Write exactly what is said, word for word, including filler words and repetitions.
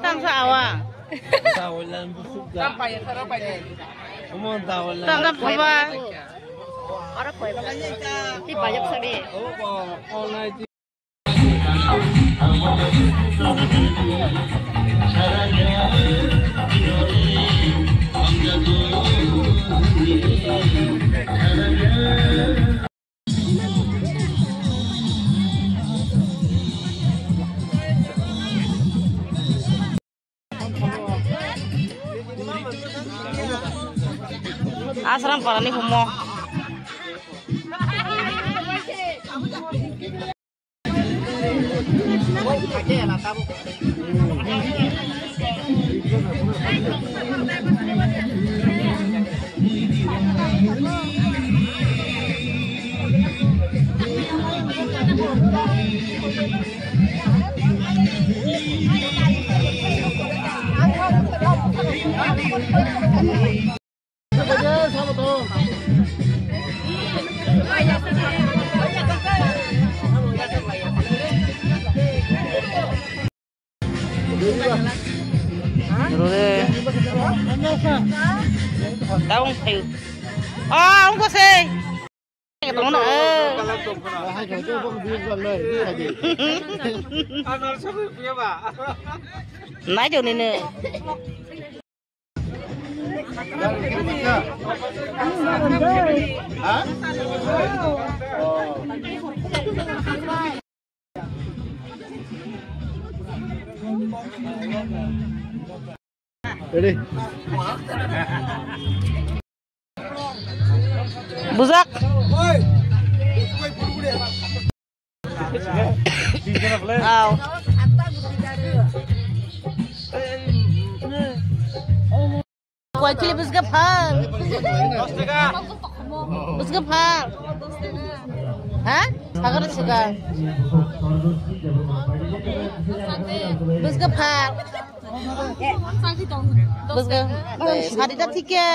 Tangsa awa. Tangsa phabai. Ora phabai. Ti bayok sari. Asram parani humo. Rode. Taung tayu. Ah, ungko se. Tongo na. Nai joni ne. Ready? Bujak. Aw. Koi kili bujak phal. Bujak phal. Ha? Sagar sugar. Bujak phal. Bujak. Sari ta thik ke.